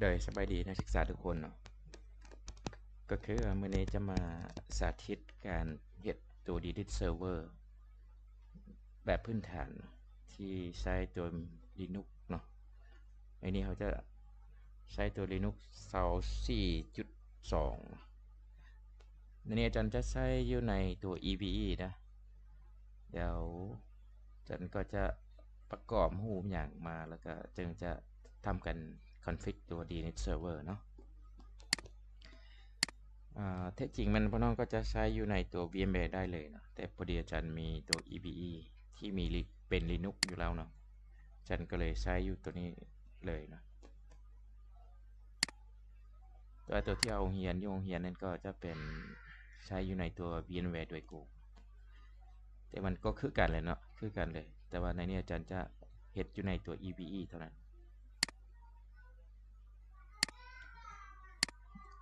ໂດຍ ສະບາຍດີນັກສຶກສາທຸກຄົນເນາະ ກໍຄືວ່າມື້ນີ້ຈະມາສາທິດການເຮັດຕົວ DNS Server ແບບພື້ນຖານທີ່ໃຊ້ຕົວ Linux ເນາະ. ໃນນີ້ເຮົາຈະໃຊ້ຕົວ Linux ຊາວສີ່ຈຸດສອງ ໃນນີ້ອາຈານຈະໃຊ້ຢູ່ໃນຕົວ EVE ນະ. ດຽວອາຈານກໍຈະປະກອບຮູບຫຍັງມາ ແລ້ວກໍຈຶ່ງຈະທຳການ config ຕົວ DNS Server ເນາະ. ອາ ແທ້ຈິງແມ່ນພວກນ້ອງກໍຈະໃຊ້ຢູ່ໃນຕົວ VMware ໄດ້ເລີຍເນາະ ແຕ່ພໍດີອາຈານມີຕົວ EVE ທີ່ມີ เป็น Linux ຢູ່ແລ້ວເນາະ ອາຈານກໍເລີຍໃຊ້ຢູ່ຕົວນີ້ເລີຍເນາະ. ແຕ່ວ່າຕົວທີ່ເຮົາຮຽນຢູ່ໂຮງຮຽນນັ້ນກໍຈະເປັນ ໃຊ້ຢູ່ໃນຕົວ VMware ໂດຍກົງ ແຕ່ມັນກໍຄືກັນແຫຼະເນາະ ຄືກັນເລີຍ ແຕ່ວ່າໃນນີ້ອາຈານຈະເຮັດຢູ່ໃນຕົວ EVE ເທົ່ານັ້ນ. ອ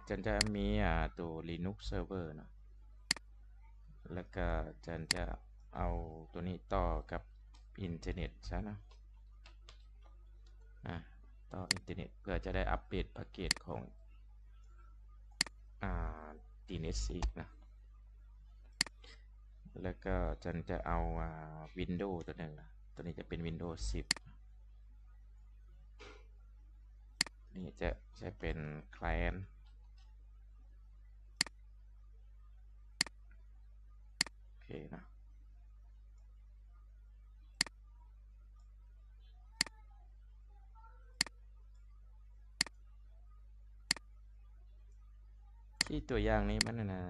າຈານຈະມີ ອາ ຕົວ Linux Server ເນາະ ແລ້ວກໍອາຈານຈະເອົາຕົວນີ້ຕໍ່ກັບອິນເຕີເນັດຊະເນາະ. ອາ ຕໍ່ອິນເຕີເນັດ ເພື່ອຈະໄດ້ອັບເດດພາກເກດຂອງ ອາ DNS ອີກນະ. ແລ້ວກໍອາຈານຈະເອົາ ອາ Windows ຕົວໜຶ່ງນະ ຕົວນີ້ຈະເປັນ Windows ສິບ ນີ້ຈະໃຊ້ເປັນ client ໂອເຄເນາະ. ທີ່ຕົວຢ່າງນີ້ມັນ ອັນນະ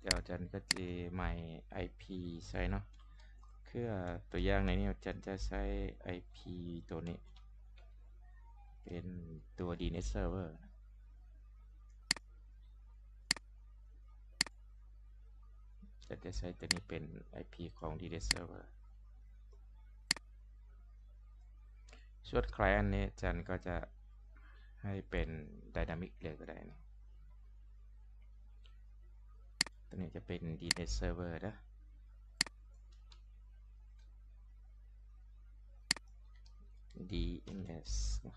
ດຽວອາຈານກໍຈະໝາຍ IP ໃສ່ເນາະ ຄືຕົວຢ່າງໃນນີ້ອາຈານຈະໃຊ້ IP ຕົວນີ້ເປັນຕົວ DNS Server. ຈະໄດ້ໃຊ້ຕົວນີ້ເປັນ IP ຂອງ DNS Server. ສ່ວນ client ນີ້ອາຈານກໍຈະໃຫ້ເປັນ dynamic ເລີຍກໍໄດ້ເນາະ. ຕົວນີ້ຈະເປັນ DNS Server ເດີ DNS ເນາະ.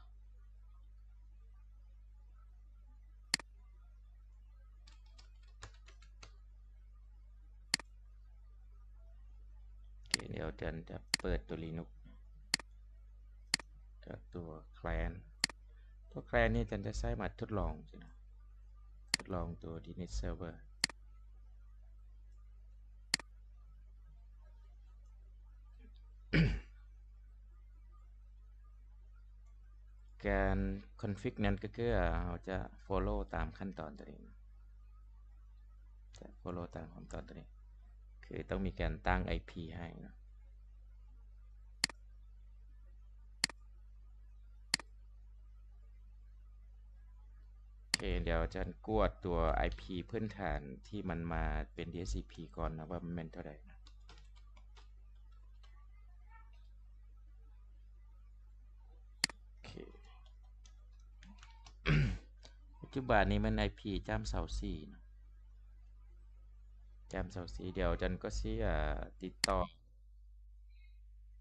ໂອເຄ ດຽວອາຈານຈະເປີດຕົວ Linux ກັບຕົວ client. ຕົວ client ນີ້ອາຈານຈະໃຊ້ມາທົດລອງ ທົດລອງຕົວ DNS Server. ການ config ນັ້ນກໍຄືເຮົາຈະ follow ຕາມຂັ້ນຕອນຕົວນີ້ ຈະ follow ຕາມຂັ້ນຕອນຕົວນີ້ ຄືຕ້ອງມີການຕັ້ງ IP ໃຫ້ເນາະ. ໂອເຄ ດຽວອາຈານກວດຕົວ IP ພື້ນຖານທີ່ມັນມາເປັນ DHCP ກ່ອນນະ ວ່າມັນແມ່ນເທົ່າໃດນະ. ໂອເຄ ປັດຈຸບັນນີ້ມັນ IP ຈ້ຳຊາວສີ່ເນາະ ຈ້ຳຊາວສີ່. ດຽວອາຈານກໍຊິ ເອີ ຕິດຕໍ່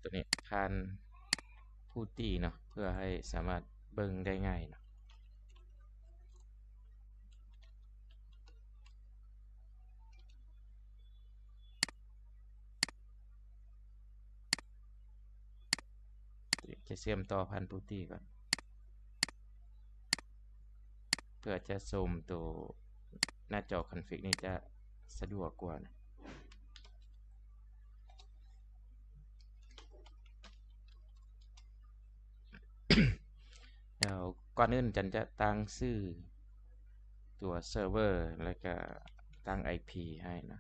ຕົວນີ້ຜ່ານ PuTTY ເນາະ ເພື່ອໃຫ້ສາມາດເບິ່ງໄດ້ງ່າຍເນາະ. ຈະເຊື່ອມຕໍ່ຜ່ານ PuTTY ກ່ອນ ເພື່ອຈະຊົມໂຕໜ້າຈໍ config ນີ້ຈະສະດວກກວ່ານະ. ດຽວກ່ອນອື່ນຈັນຈະຕັ້ງຊື່ຕົວເຊີເວີ ແລ້ວກະຕັ້ງ IP ໃຫ້ນະ.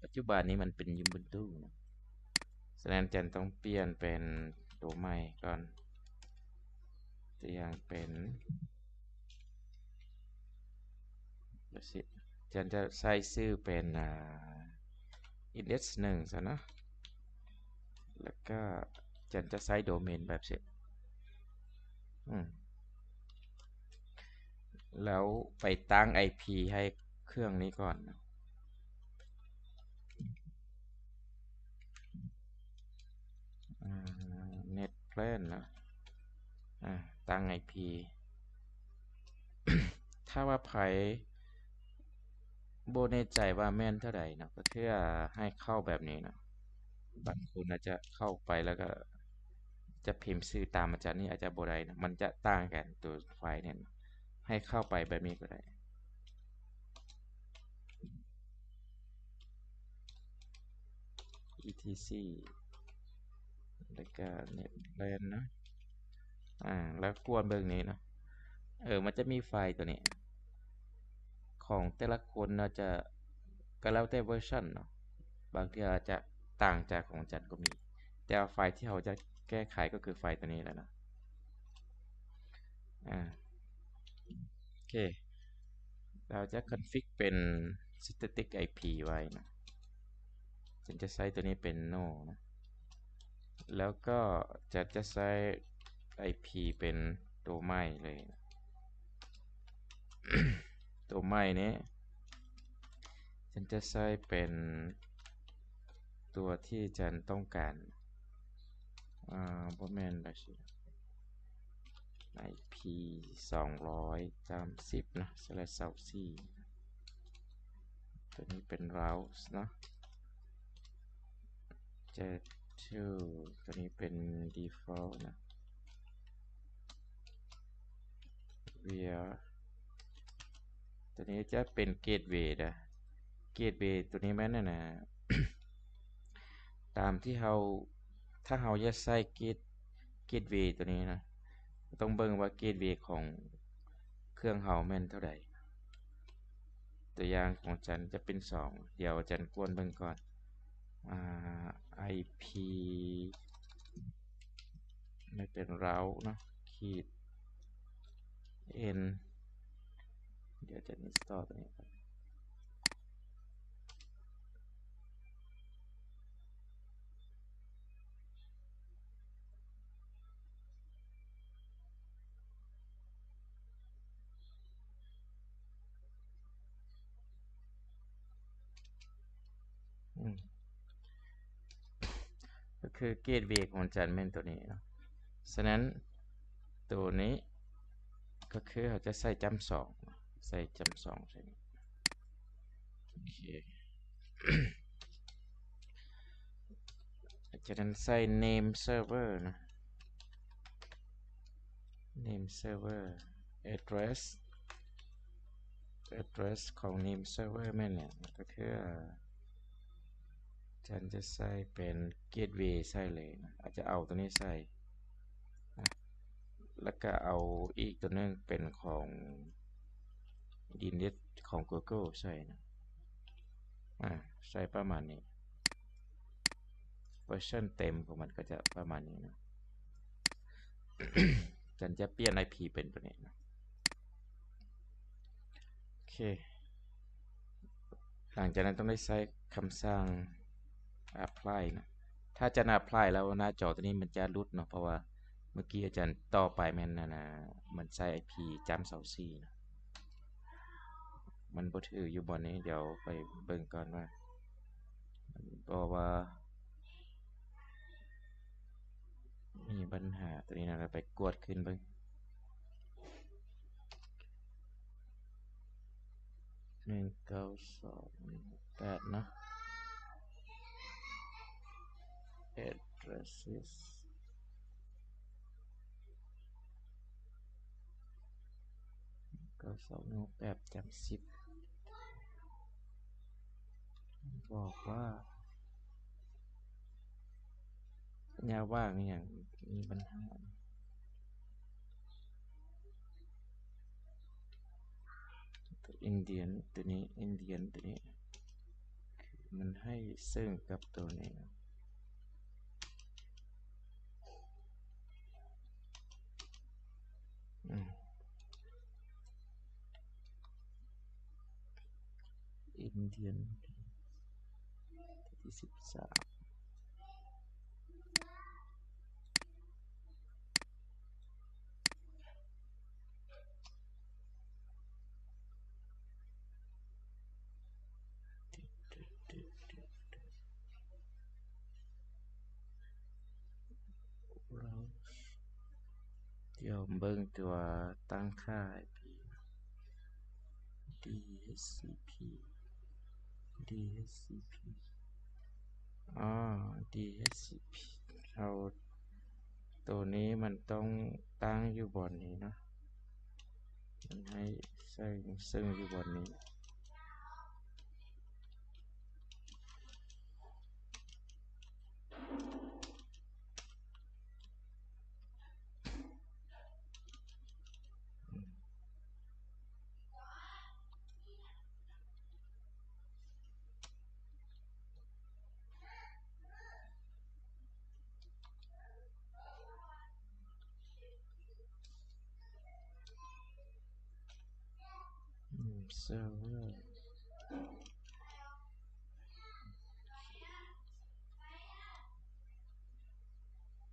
ປັດຈຸບັນນີ້ມັນເປັນ Ubuntu ນະ ສະນັ້ນຈັນຕ້ອງປ່ຽນເປັນຕົວໃໝ່ກ່ອນ ຕົວຢ່າງເປັນ ຈັນຈະໃສ່ຊື່ເປັນ ອາ Index ໜຶ່ງ ຊັ້ນເນາະ ແລ້ວກໍຈັນຈະໃສ່ໂດເມນແບບຊີ້ ອືມ ແລ້ວໄປຕັ້ງ IP ໃຫ້ເຄື່ອງນີ້ກ່ອນເນາະ ອາ NetBrain ເນາະ ອາ ຕັ້ງໄອພີ ຖ້າວ່າໃຜບໍ່ແນ່ໃຈວ່າແມ່ນເທົ່າໃດເນາະ ກໍຄືໃຫ້ເຂົ້າແບບນີ້ເນາະ ບາງຄົນອາດຈະເຂົ້າໄປແລ້ວກໍຈະພິມຊື່ຕາມອາຈານນີ້ອາດຈະບໍ່ໄດ້ເນາະ ມັນຈະຕ່າງກັນໂຕໄຟລ໌ນີ້ ໃຫ້ເຂົ້າໄປແບບນີ້ກໍໄດ້ ອີທີຊີ ແລ້ວກໍເນັດແລນເນາະ ອາ ແລ້ວກວນເບິ່ງນີ້ເນາະ ເອີ ມັນຈະມີໄຟລ໌ໂຕນີ້ ຂອງແຕ່ລະຄົນອາດຈະ ກໍແລ້ວແຕ່ເວີຊັນເນາະ ບາງເທື່ອອາດຈະຕ່າງຈາກຂອງອາຈານກໍມີ ແຕ່ວ່າໄຟລ໌ທີ່ເຮົາຈະແກ້ໄຂກໍຄືໄຟລ໌ໂຕນີ້ແຫຼະເນາະ ອາ ໂອເຄ ເຮົາຈະຄອນຟິກເປັນສະແຕຕິກໄອພີໄວ້ນະ ເຊັ່ນຈະໃຊ້ໂຕນີ້ເປັນໂນນະ ແລ້ວກໍຈະ ຈະໃຊ້ໄອພີເປັນໂຕໃໝ່ເລີຍ ໂຕໃໝ່ນີ້ ເຊັ່ນຈະໃຊ້ເປັນ ຕົວທີ່ອາຈານຕ້ອງການ ອາ ບໍ່ແມ່ນລະຊິ ໄອພີສອງຮ້ອຍສາມສິບນະ ສະແລັດຊາວສີ່ ຕົວນີ້ເປັນເຣັາສເນາະ ເຈັດທູ ຕົວນີ້ເປັນດີຟອລນະ ເວຍ ຕົວນີ້ຈະເປັນເກດເວເດີ ເກດເວຕົວນີ້ແມ່ນອັນນະ ຕາມທີ່ເຮົາ ຖ້າເຮົາຢາກໃຊ້ເກດ ເກດເວຕົວນີ້ນະ ຕ້ອງເບິ່ງວ່າເກດເວຂອງເຄື່ອງເຮົາແມ່ນເທົ່າໃດ ຕົວຢ່າງຂອງອາຈານຈະເປັນສອງ ດຽວອາຈານກວນເບິ່ງກ່ອນ ອາ ໄອພີ ໃຫ້ເປັນເຣັາສເນາະ ຂີດ ເອັນ ດຽວຈະອິນສະຕໍຕົວນີ້ກ່ອນ ອືມ ກໍຄືເກດເວຂອງອາຈານແມ່ນໂຕນີ້ເນາະ ສະນັ້ນໂຕນີ້ກໍຄືເຮົາຈະໃສ່ຈ້ຳສອງ ໃສ່ຈ້ຳສອງໃສ່ນີ້ ໂອເຄ ຈາກນັ້ນໃສ່ເນມເຊີເວີນະ ເນມເຊີເວີ ແອັດເດຣສ ແອັດເດຣສຂອງເນມເຊີເວີແມ່ນຫຍັງ ກໍຄື ອາຈານຈະໃສ່ເປັນເກດເວໃສ່ເລີຍນະ ອາດຈະເອົາຕົວນີ້ໃສ່ນະ ແລ້ວກະເອົາອີກຕົວໜຶ່ງເປັນຂອງ ດີເອັນເອັສ ຂອງກູໂກໃສ່ນະ ອາ ໃສ່ປະມານນີ້ ເວີຊັນເຕັມຂອງມັນກໍຈະປະມານນີ້ນະ ອາຈານຈະປ່ຽນໄອພີເປັນຕົວນີ້ນະ ໂອເຄ ຫຼັງຈາກນັ້ນຕ້ອງໄດ້ໃຊ້ຄຳສັ່ງ apply ນະ ຖ້າອາຈານ apply ແລ້ວໜ້າຈໍຕົວນີ້ມັນຈະຫຼຸດເນາະ ເພາະວ່າເມື່ອກີ້ອາຈານຕໍ່ໄປແມ່ນອັນນະ ມັນໃຊ້ໄອພີຈ້ຳຊາວສີ່ນະ ມັນບໍ່ຖືກຢູ່ບ່ອນນີ້ ດຽວໄປເບິ່ງກ່ອນວ່າ ເພາະວ່າມີບັນຫາຕົວນີ້ນະ ແລ້ວໄປກວດຄືນເບິ່ງ ໜຶ່ງເກົ້າສອງແປດເນາະ ແອັດເດຣສ ເກົ້າສອງໜຶ່ງແປດ ຈຳສິບ ບອກວ່າ ຍາວ່າງອີ່ຫຍັງ ມີບັນຫາ ອິນເດຍນ ຕົວນີ້ ອິນເດຍນ ຕົວນີ້ ມັນໃຫ້ເຊິ່ງກັບຕົວນີ້ນະ ອືມ ອິນເດຍນ ທີສິບສາມ ດຽວ ເບິ່ງຕົວຕັ້ງຄ່າໄອພີ ດີເອັດຊີພີ ດີເອັດຊີພີ ອໍ ດີເອັດຊີພີ ເຮົາ ໂຕນີ້ມັນຕ້ອງຕັ້ງຢູ່ບ່ອນນີ້ເນາະ ມັນໃຫ້ໃສ່ເຊິ່ງຢູ່ບ່ອນນີ້. ອືມ ເຊີເວີ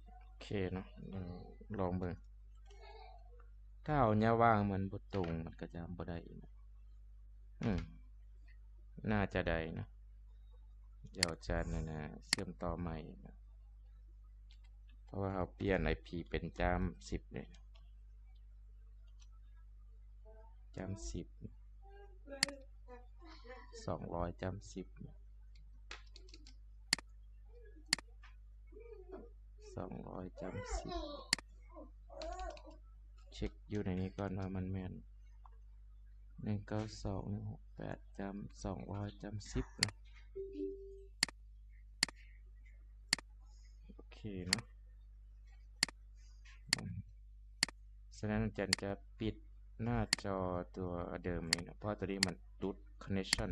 ໂອເຄເນາະ ລອງເບິ່ງ ຖ້າເຮົາຍາວວ່າງມັນບໍ່ຕົງ ມັນກໍຈະບໍ່ໄດ້ອີກເນາະ ອືມ ໜ້າຈະໄດ້ເນາະ ດຽວຈະນັ້ນນະ ເຊື່ອມຕໍ່ໃໝ່ເນາະ ເພາະວ່າເຮົາປ່ຽນໄອພີເປັນຈ້ຳສິບເດ້ ຈ້ຳສິບ ສອງຮ້ອຍຈ້ຳສິບ ສອງຮ້ອຍຈ້ຳສິບ ເຊັກຢູ່ໃນນີ້ກ່ອນວ່າມັນແມ່ນ ໜຶ່ງເກົ້າສອງ ໜຶ່ງຫົກແປດຈ້ຳ ສອງຮ້ອຍຈ້ຳສິບເນາະ ໂອເຄເນາະ ສະນັ້ນອາຈານຈະປິດໜ້າຈໍຕົວເດີມນີ້ເນາະ ເພາະວ່າຕົວນີ້ມັນຫຼຸດຄອນເນັກຊັນ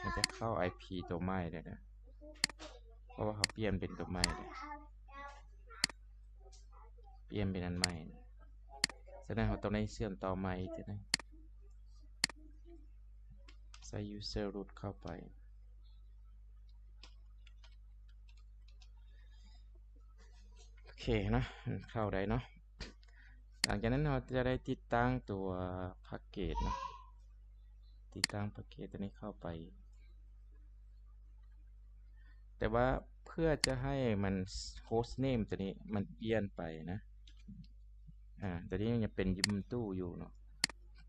ມັນຈະເຂົ້າໄອພີຕົວໃໝ່ເດ້ນະ ເພາະວ່າເຮົາປ່ຽນເປັນຕົວໃໝ່ເດ້ ປ່ຽນເປັນອັນໃໝ່ ສະນັ້ນເຮົາຕ້ອງໄດ້ເຊື່ອມຕໍ່ໃໝ່ອີກເທື່ອໜຶ່ງ ໃສ່ຢູເຊີຣູດເຂົ້າໄປ ໂອເຄເນາະ ເຂົ້າໄດ້ເນາະ ຫຼັງຈາກນັ້ນເຮົາຈະໄດ້ຕິດຕັ້ງຕົວພາກເກດເນາະ ຕິດຕັ້ງພາກເກດຕົວນີ້ເຂົ້າໄປ ແຕ່ວ່າເພື່ອຈະໃຫ້ມັນ ໂຮສເນມຕົວນີ້ມັນປ່ຽນໄປນະ ອາ ຕົວນີ້ຍັງເປັນຢູບຕູ້ຢູ່ເນາະ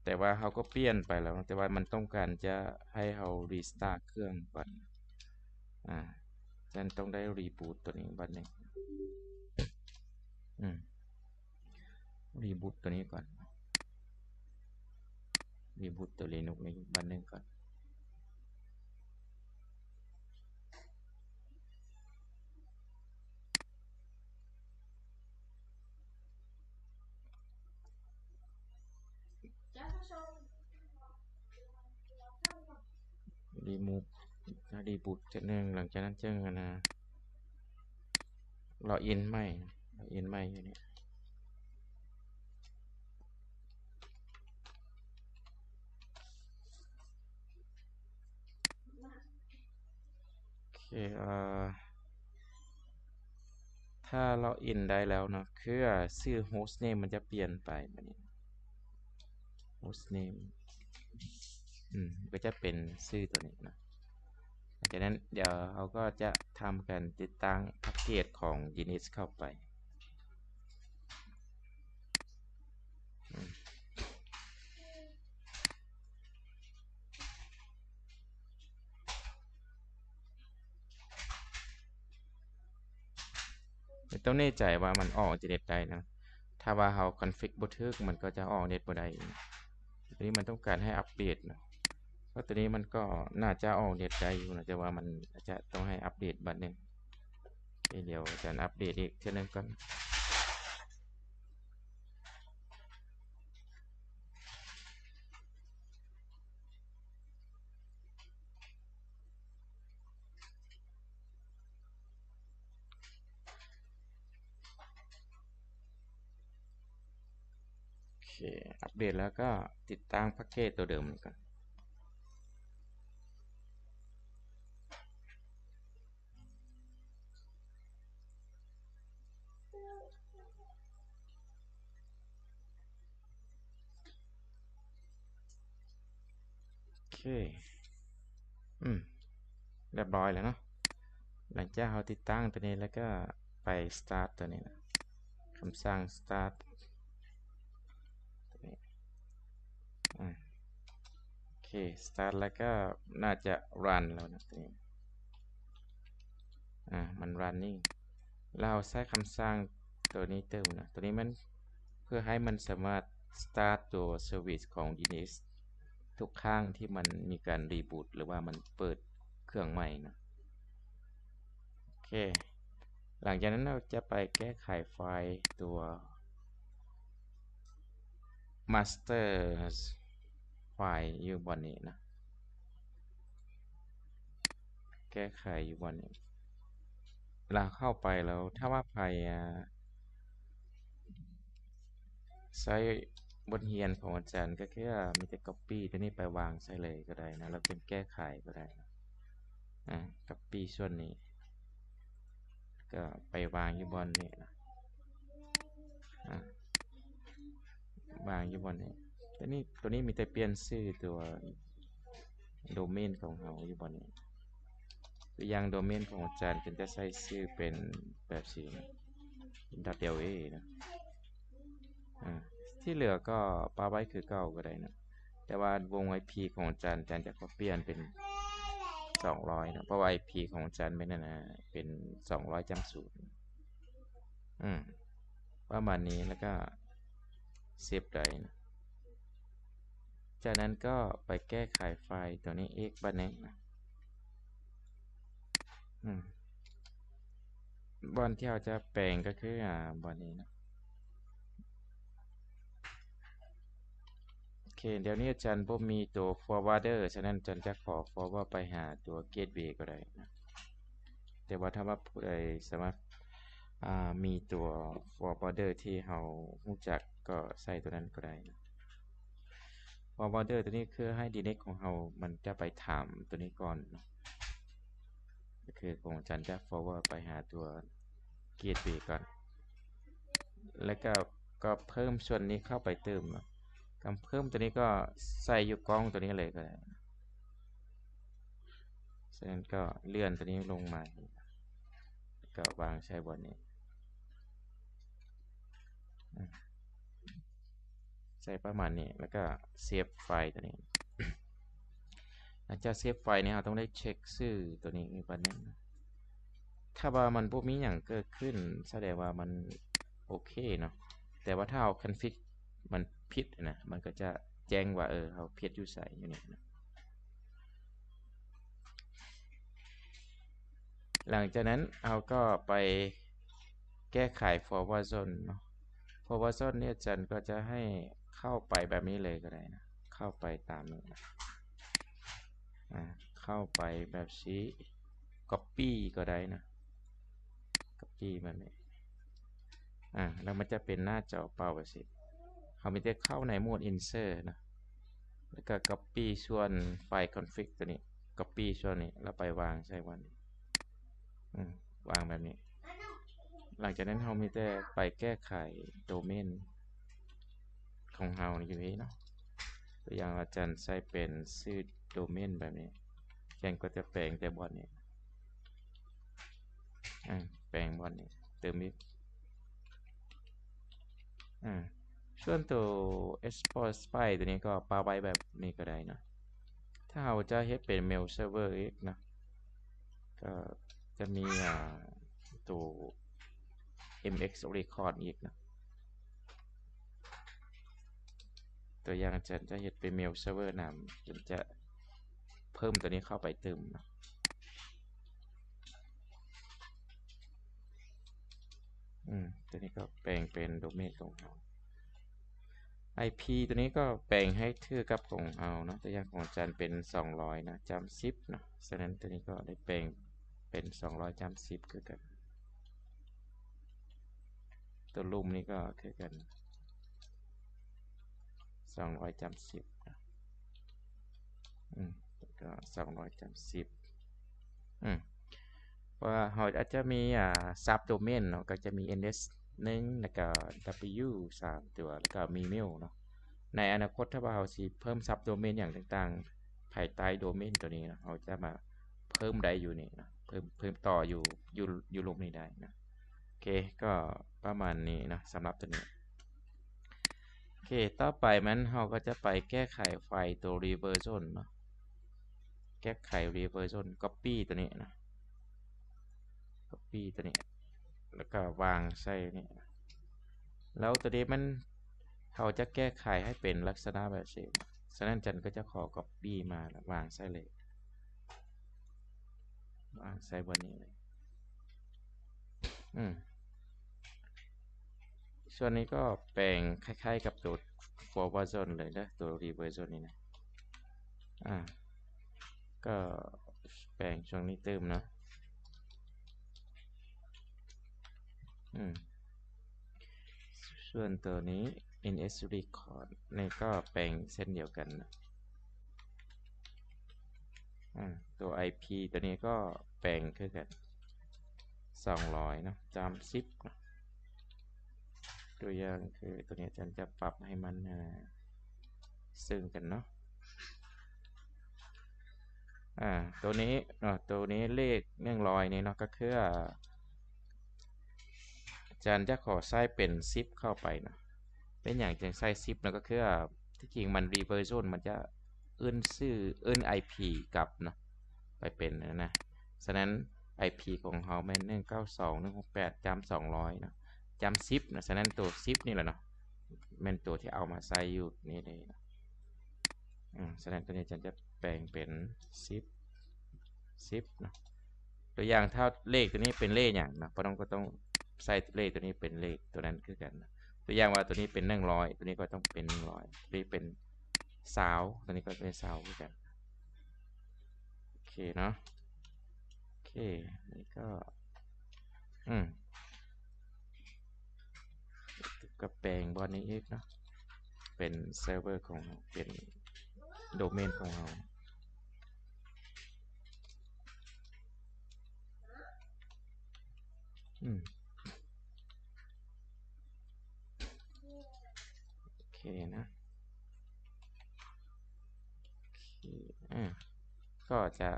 ແຕ່ວ່າເຮົາກໍປ່ຽນໄປແລ້ວ ແຕ່ວ່າມັນຕ້ອງການຈະໃຫ້ເຮົາຣີສະຕາດເຄື່ອງກ່ອນ ອາ ຈະຕ້ອງໄດ້ຣີບູດຕົວນີ້ບັດນີ້ ອືມ ຣີບູດຕົວນີ້ກ່ອນ ຣີບູດຕົວລີນຸກນີ້ບັດໜຶ່ງກ່ອນ. ຣີບູດ ຣີບູດເທື່ອໜຶ່ງ ຫຼັງຈາກນັ້ນຈຶ່ງ ອັນນ່າ ລັອກອິນໃໝ່ ລັອກອິນໃໝ່ຢູ່ນີ້. ໂອເຄ ເອີ ຖ້າລັອກອິນໄດ້ແລ້ວເນາະ ຄືຊື່ໂຮສເນມມັນຈະປ່ຽນໄປບາດນີ້ ໂຮສເນມ ອືມ ກໍຈະເປັນຊື່ຕົວນີ້ເນາະ. ຫຼັງຈາກນັ້ນ ດຽວເຮົາກໍຈະທຳການຕິດຕັ້ງພາກເກດຂອງ ດີເອັນເອັສ ເຂົ້າໄປ. ແຕ່ຕ້ອງແນ່ໃຈວ່າມັນອອກອິນເຕີເນັດໄດ້ນະ. ຖ້າວ່າເຮົາຄອນຟິກບໍ່ຖືກ ມັນກໍຈະອອກເນັດບໍ່ໄດ້. ຕົວນີ້ມັນຕ້ອງການໃຫ້ອັບເດດນະ. ເພາະຕົວນີ້ມັນກໍໜ້າຈະອອກເນັດໄດ້ຢູ່ນະ, ແຕ່ວ່າມັນອາດຈະຕ້ອງໃຫ້ອັບເດດບາດໜຶ່ງ. ໂອເຄ ດຽວອາຈານອັບເດດອີກເທື່ອໜຶ່ງກ່ອນ. ໂອເຄ ອັບເດດແລ້ວກໍຕິດຕັ້ງພາກເກດຕົວເດີມນີ້ກ່ອນ. ໂອເຄ ອືມ ຮຽບຮ້ອຍແລ້ວເນາະ. ຫຼັງຈາກເຮົາຕິດຕັ້ງຕົວນີ້ແລ້ວກໍໄປສະຕາດຕົວນີ້ນະ. ຄຳສັ່ງ start ຕົວນີ້ ອາ ໂອເຄ start ແລ້ວກໍໜ້າຈະ run ແລ້ວນະ ຕົວນີ້ ອາ ມັນ running ແລ້ວເຮົາໃຊ້ຄຳສັ່ງຕົວນີ້ຕື່ມນະ ຕົວນີ້ມັນເພື່ອໃຫ້ມັນສາມາດ start ຕົວ service ຂອງ Linux ທຸກຄັ້ງທີ່ມັນມີການ reboot ຫຼືວ່າມັນເປີດເຄື່ອງໃໝ່ນະ. ໂອເຄ ຫຼັງຈາກນັ້ນເຮົາຈະໄປແກ້ໄຂໄຟລ໌ຕົວ master ໄຟລ໌ຢູ່ບ່ອນນີ້ນະ ແກ້ໄຂຢູ່ບ່ອນນີ້ ລະເຂົ້າໄປແລ້ວ ຖ້າວ່າໃຜ ອາ ໃຊ້ບົດຮຽນຂອງອາຈານກໍຄືວ່າມີແຕ່ copy ຕົວນີ້ໄປວາງໃສ່ເລີຍກໍໄດ້ນະ ແລ້ວຈຶ່ງແກ້ໄຂກໍໄດ້ນະ ອາ copy ສ່ວນນີ້ ກໍໄປວາງຢູ່ບ່ອນນີ້ນະ ອາ ວາງຢູ່ບ່ອນນີ້ ຕົວນີ້ ຕົວນີ້ມີແຕ່ປ່ຽນຊື່ຕົວ domain ຂອງເຮົາຢູ່ບ່ອນນີ້ ຕົວຢ່າງ domain ຂອງອາຈານເພິ່ນຈະໃສ່ຊື່ເປັນແບບຊີ້ນະ .la ນະ ອາ ທີ່ເຫຼືອກໍປະໄວ້ຄືເກົ່າກໍໄດ້ນະ ແຕ່ວ່າວົງ IP ຂອງອາຈານ ອາຈານຈະຂໍປ່ຽນເປັນສອງຮ້ອຍນະ ເພາະວ່າ IP ຂອງອາຈານແມ່ນ ອັນນະ ເປັນສອງຮ້ອຍຈ້ຳສູນ ອືມ ປະມານນີ້ ແລ້ວກໍ save ໄດ້ນະ ຈາກນັ້ນກໍໄປແກ້ໄຂໄຟລ໌ຕົວນີ້ອີກບາດໜຶ່ງນະ ອືມ ບ່ອນທີ່ເຮົາຈະແປງກໍຄື ອາ ບ່ອນນີ້ນະ ໂອເຄ ດຽວນີ້ອາຈານບໍ່ມີຕົວ forwarder ສະນັ້ນອາຈານຈະຂໍ forward ໄປຫາຕົວ gateway ກໍໄດ້ນະ ແຕ່ວ່າຖ້າວ່າຜູ້ໃດສາມາດ ອາ ມີຕົວ forwarder ທີ່ເຮົາຮູ້ຈັກ ກໍໃສ່ຕົວນັ້ນກໍໄດ້. forwarder ຕົວນີ້ຄືໃຫ້ Linux ຂອງເຮົາມັນຈະໄປຖາມຕົວນີ້ກ່ອນເນາະ ກໍຄືຂອງອາຈານຈະ forward ໄປຫາຕົວ gateway ກ່ອນ ແລ້ວກໍ ກໍເພີ່ມສ່ວນນີ້ເຂົ້າໄປຕື່ມເນາະ ການເພີ່ມຕົວນີ້ກໍໃສ່ຢູ່ກ້ອງຕົວນີ້ເລີຍກໍໄດ້. ສະນັ້ນກໍເລື່ອນຕົວນີ້ລົງມາ ແລ້ວກໍວາງໃສ່ບ່ອນນີ້ ອາ ໃສ່ປະມານນີ້ ແລ້ວກໍ save ໄຟລ໌ຕົວນີ້. ຫຼັງຈາກ save ໄຟລ໌ນີ້ ເຮົາຕ້ອງໄດ້ເຊັກຊື່ຕົວນີ້ອີກບາດໜຶ່ງ. ຖ້າວ່າມັນບໍ່ມີຫຍັງເກີດຂຶ້ນ ສະແດງວ່າມັນໂອເຄເນາະ ແຕ່ວ່າຖ້າເຮົາ config ມັນຜິດນະ ມັນກໍຈະແຈ້ງວ່າ ເອີ ເຮົາຜິດຢູ່ໃສຢູ່ນີ້ນະ. ຫຼັງຈາກນັ້ນເຮົາກໍໄປແກ້ໄຂ forward zone ເນາະ. forward zone ນີ້ອາຈານກໍຈະໃຫ້ເຂົ້າໄປແບບນີ້ເລີຍກໍໄດ້ນະ ເຂົ້າໄປຕາມນີ້ນະ ອາ ເຂົ້າໄປແບບຊີ້ copy ກໍໄດ້ນະ copy ແບບນີ້ ອາ ແລ້ວມັນຈະເປັນໜ້າຈໍເປົ່າແບບຊີ້ ເຮົາມີແຕ່ເຂົ້າໃນໂໝດ insert ນະ ແລ້ວກໍ copy ສ່ວນໄຟລ໌ config ຕົວນີ້ copy ສ່ວນນີ້ ແລ້ວໄປວາງໃສ່ບ່ອນນີ້ ອາ ວາງແບບນີ້. ຫຼັງຈາກນັ້ນເຮົາມີແຕ່ໄປແກ້ໄຂໂດເມນຂອງເຮົາຢູ່ນີ້ເນາະ ຕົວຢ່າງອາຈານໃສ່ເປັນຊື່ໂດເມນແບບນີ້ ອາຈານກໍຈະແປງແຕ່ບ່ອນນີ້ ອາ ແປງບ່ອນນີ້ ເຕີມອີກ ອາ ສ່ວນໂຕ export spy ຕົວນີ້ກໍປະໄວ້ແບບນີ້ກໍໄດ້ເນາະ. ຖ້າເຮົາຈະເຮັດເປັນ mail server ອີກເນາະ ກໍຈະມີ ອາ ໂຕ MX Record ອີກເນາະ ຕົວຢ່າງຈະ ຈະເຮັດເປັນ mail server ນຳ ຈະ ຈະເພີ່ມຕົວນີ້ເຂົ້າໄປຕື່ມເນາະ ອືມ ຕົວນີ້ກໍແປງເປັນໂດເມນຂອງເຮົາ. IP ຕົວນີ້ກໍແປງໃຫ້ຖືກກັບຂອງເຮົາເນາະ ຕົວຢ່າງຂອງອາຈານເປັນສອງຮ້ອຍນະ ຈ້ຳສິບເນາະ ສະນັ້ນຕົວນີ້ກໍໄດ້ແປງເປັນສອງຮ້ອຍຈ້ຳສິບຄືກັນ. ຕົວລຸ່ມນີ້ກໍຄືກັນ ສອງຮ້ອຍຈ້ຳສິບນະ ອືມ ກໍສອງຮ້ອຍຈ້ຳສິບ ອືມ ເພາະວ່າເຮົາອາດຈະມີ ອາ sub domain ເນາະ ກໍຈະມີ ns ໜຶ່ງ ແລ້ວກໍ w ສາມຕົວ ແລ້ວກໍມີ mail ເນາະ. ໃນອະນາຄົດ ຖ້າວ່າເຮົາຊິເພີ່ມ sub domain ຫຍັງຕ່າງໆ ພາຍໃຕ້ໂດເມນຕົວນີ້ເນາະ ເຮົາຈະມາເພີ່ມໄດ້ຢູ່ນີ້ເນາະ ເພີ່ມ ເພີ່ມຕໍ່ຢູ່ ຢູ່ ຢູ່ລຸ່ມນີ້ໄດ້ເນາະ. ເຄ ກໍປະມານນີ້ເນາະ ສຳລັບຕົວນີ້. ໂອເຄ ຕໍ່ໄປມັນ ເຮົາກໍຈະໄປແກ້ໄຂໄຟລ໌ຕົວ reversion ເນາະ ແກ້ໄຂ reversion copy ຕົວນີ້ເນາະ copy ຕົວນີ້ ແລ້ວກໍວາງໃສ່ນີ້ ແລ້ວຕົວນີ້ມັນ ເຮົາຈະແກ້ໄຂໃຫ້ເປັນລັກສະນະແບບຊີ້ ສະນັ້ນຈັນກໍຈະຂໍ copy ມາແລ້ວວາງໃສ່ເລີຍ ວາງໃສ່ບ່ອນນີ້ເລີຍ. ອືມ ສ່ວນນີ້ກໍແປງຄ້າຍໆກັບຕົວ forward version ເລີຍເດີ ຕົວ reversion ນີ້ນະ ອາ ກໍແປງຊ່ວງນີ້ຕື່ມເນາະ. ອືມ ສ່ວນຕົວນີ້ NS record ນີ້ກໍແປງເຊັ່ນດຽວກັນນະ. ອາ ຕົວ IP ຕົວນີ້ກໍແປງຄືກັນ ສອງຮ້ອຍເນາະ ຈຳສິບເນາະ. ຕົວຢ່າງຄືຕົວນີ້ ອາຈານຈະປັບໃຫ້ມັນ ອາ ເຊິ່ງກັນເນາະ. ອາ ຕົວນີ້ເນາະ ຕົວນີ້ເລກໜຶ່ງຮ້ອຍນີ້ເນາະ ກໍຄື ອາ ອາຈານຈະຂໍໃສ່ເປັນສິບເຂົ້າໄປເນາະ. ເປັນຫຍັງຈຶ່ງໃສ່ສິບເນາະ ກໍຄື ອາ ທີ່ຈິງມັນ reversion ມັນຈະເອີ້ນຊື່ ເອີ້ນ IP ກັບເນາະ ໄປເປັນອັນນັ້ນນະ. ສະນັ້ນ IP ຂອງເຮົາແມ່ນ ໜຶ່ງເກົ້າສອງ ໜຶ່ງຫົກແປດ ຈຳສອງຮ້ອຍເນາະ ຈຳສິບເນາະ. ສະນັ້ນໂຕສິບນີ້ແຫຼະເນາະ ແມ່ນໂຕທີ່ເອົາມາໃສ່ຢູ່ນີ້ເດ້ເນາະ. ອືມ ສະນັ້ນຕົວນີ້ອາຈານຈະແປງເປັນສິບ ສິບເນາະ. ຕົວຢ່າງຖ້າເລກຕົວນີ້ເປັນເລກຫຍັງເນາະ ປະນ້ອງກໍຕ້ອງໃສ່ເລກຕົວນີ້ເປັນເລກຕົວນັ້ນຄືກັນ. ຕົວຢ່າງວ່າຕົວນີ້ເປັນໜຶ່ງຮ້ອຍ ຕົວນີ້ກໍຕ້ອງເປັນໜຶ່ງຮ້ອຍ ຕົວນີ້ເປັນຊາວ ຕົວນີ້ກໍເປັນຊາວຄືກັນ. ໂອເຄເນາະ ໂອເຄ ນີ້ກໍ ອືມ ກໍແປງບ່ອນນີ້ອີກເນາະ ເປັນເຊີເວີຂອງເຮົາ ເປັນໂດເມນຂອງເຮົາ. ອືມ ໂອເຄນະ ໂອເຄ ອາ ກໍຈະ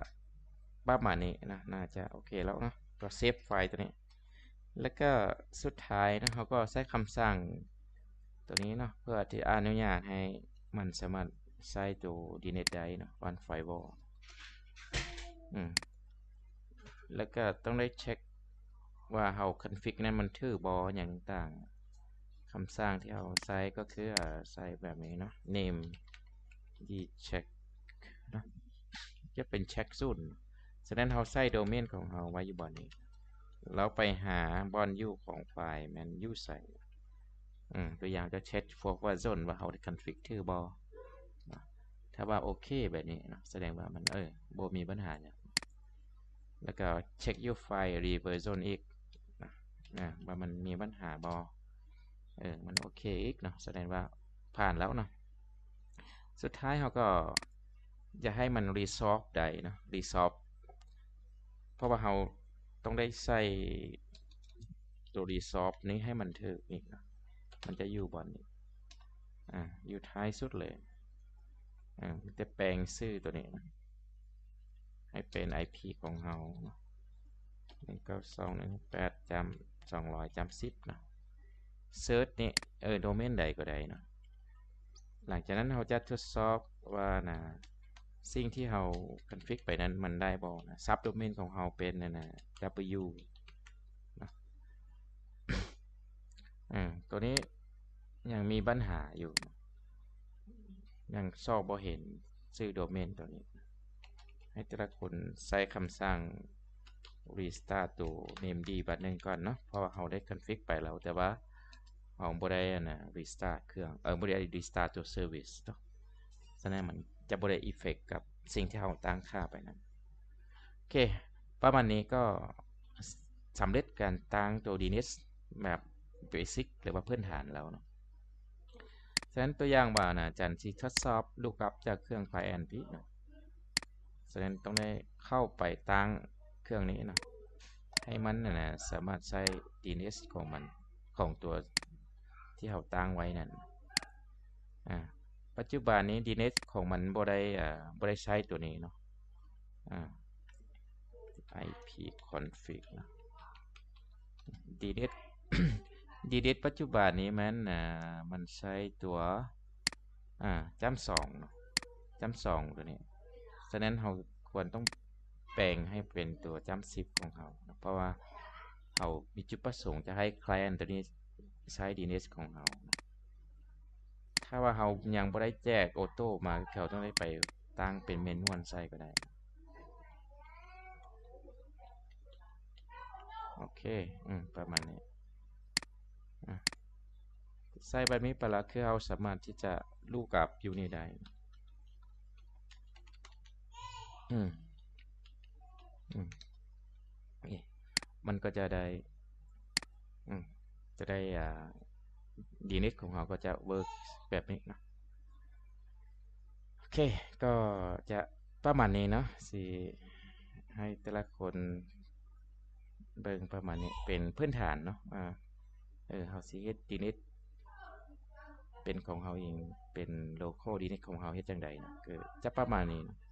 ປະມານນີ້ນະ ໜ້າຈະໂອເຄແລ້ວເນາະ. ກໍເຊບໄຟລ໌ຕົວນີ້ ແລ້ວກໍສຸດທ້າຍເນາະ ເຮົາກໍໃຊ້ຄຳສັ່ງຕົວນີ້ເນາະ ເພື່ອທີ່ອະນຸຍາດໃຫ້ມັນສາມາດໃຊ້ຕົວ DNS ໄດ້ເນາະ One Firewall. ອືມ ແລ້ວກໍຕ້ອງໄດ້ເຊັກວ່າເຮົາ config ນັ້ນມັນຖືກບໍ່ ຫຍັງຕ່າງໆ. ຄຳສັ່ງທີ່ເຮົາໃຊ້ກໍຄື ອາ ໃຊ້ແບບນີ້ເນາະ name dcheck ເນາະ ຈະເປັນ check ສູນ. ສະນັ້ນເຮົາໃສ່ໂດເມນຂອງເຮົາໄວ້ຢູ່ບ່ອນນີ້ ແລ້ວໄປຫາບ່ອນຢູ່ຂອງໄຟລ໌ແມ່ນຢູ່ໃສ. ອືມ ຕົວຢ່າງຈະ check forward version ວ່າເຮົາໄດ້ config ຖືກບໍ່ເນາະ. ຖ້າວ່າໂອເຄແບບນີ້ເນາະ ສະແດງວ່າມັນ ເອີ ບໍ່ມີບັນຫາຫຍັງ. ແລ້ວກໍ check your file reversion ອີກນະ ອາ ວ່າມັນມີບັນຫາບໍ່ ເອີ ມັນໂອເຄອີກເນາະ ສະແດງວ່າຜ່ານແລ້ວເນາະ. ສຸດທ້າຍເຮົາກໍຢາກໃຫ້ມັນ resolve ໄດ້ເນາະ resolve ເພາະວ່າເຮົາຕ້ອງໄດ້ໃສ່ຕົວ resolve ນີ້ໃຫ້ມັນຖືກອີກເນາະ ມັນຈະຢູ່ບ່ອນນີ້ ອາ ຢູ່ທ້າຍສຸດເລີຍ. ອາ ມີແຕ່ແປງຊື່ຕົວນີ້ນະ ໃຫ້ເປັນ IP ຂອງເຮົາເນາະ ໜຶ່ງເກົ້າສອງ ໜຶ່ງຫົກແປດ ຈຳສອງຮ້ອຍ ຈຳສິບເນາະ. Search ນີ້ ເອີ ໂດເມນໃດກໍໄດ້ເນາະ. ຫຼັງຈາກນັ້ນເຮົາຈະທົດສອບວ່ານະ ສິ່ງທີ່ເຮົາ config ໄປນັ້ນມັນໄດ້ບໍ່ນະ. Subdomain ຂອງເຮົາເປັນອັນນະ W ເນາະ. ອາ ຕົວນີ້ຍັງມີບັນຫາຢູ່ ຍັງຊອກບໍ່ເຫັນຊື່ໂດເມນຕົວນີ້. ໃຫ້ແຕ່ລະຄົນໃຊ້ຄຳສັ່ງ restart ຕົວ namd ບາດໜຶ່ງກ່ອນເນາະ ເພາະວ່າເຮົາໄດ້ config ໄປແລ້ວ ແຕ່ວ່າເຮົາບໍ່ໄດ້ອັນນະ restart ເຄື່ອງ ເອີ ບໍ່ໄດ້ restart ຕົວ service ເນາະ. ສະນັ້ນມັນຈະບໍ່ໄດ້ effect ກັບສິ່ງທີ່ເຮົາຕັ້ງຄ່າໄປນັ້ນ. ໂອເຄ ປະມານນີ້ກໍສຳເລັດການຕັ້ງຕົວ DNS ແບບ basic ຫຼືວ່າພື້ນຖານແລ້ວເນາະ. ສະນັ້ນຕົວຢ່າງວ່ານະ ອາຈານຊິທົດສອບ lookup ຈາກເຄື່ອງ client ພີ້ເນາະ. ສະນັ້ນຕ້ອງໄດ້ເຂົ້າໄປຕັ້ງເຄື່ອງນີ້ເນາະ ໃຫ້ມັນນະ ສາມາດໃຊ້ DNS ຂອງມັນ ຂອງຕົວທີ່ເຮົາຕັ້ງໄວ້ນັ້ນ. ອາ ປັດຈຸບັນນີ້ DNS ຂອງມັນບໍ່ໄດ້ ອາ ບໍ່ໄດ້ໃຊ້ຕົວນີ້ເນາະ. ອາ IP config ເນາະ DNS DNS ປັດຈຸບັນນີ້ມັນ ອ່າ ມັນໃຊ້ຕົວ ອ່າ ຈ້ຳສອງເນາະ ຈ້ຳສອງຕົວນີ້. ສະນັ້ນເຮົາຄວນຕ້ອງແປງໃຫ້ເປັນຕົວຈ້ຳສິບຂອງເຮົາເນາະ ເພາະວ່າເຮົາມີຈຸດປະສົງຈະໃຫ້ client ຕົວນີ້ໃຊ້ DNS ຂອງເຮົາເນາະ. ຖ້າວ່າເຮົາຍັງບໍ່ໄດ້ແຈກ auto ມາ ເຂົາຕ້ອງໄດ້ໄປຕັ້ງເປັນ manual ໃສ່ກໍໄດ້. ໂອເຄ ອືມ ປະມານນີ້ ອາ ໃສ່ແບບນີ້ໄປລະ ຄືເຮົາສາມາດທີ່ຈະ look up ຢູ່ນີ້ໄດ້. ອືມ ອືມ ນີ້ ມັນກໍຈະໄດ້ ອືມ ຈະໄດ້ ອ່າ DNS ຂອງເຮົາກໍຈະ work ແບບນີ້ເນາະ. ໂອເຄ ກໍຈະປະມານນີ້ເນາະ ຊິໃຫ້ແຕ່ລະຄົນເບິ່ງປະມານນີ້ເປັນພື້ນຖານເນາະ ວ່າ ເອີ ເຮົາຊິເຮັດ DNS ເປັນຂອງເຮົາເອງ ເປັນ local DNS ຂອງເຮົາເຮັດຈັ່ງໃດເນາະ ກໍຈະປະມານນີ້ເນາະ.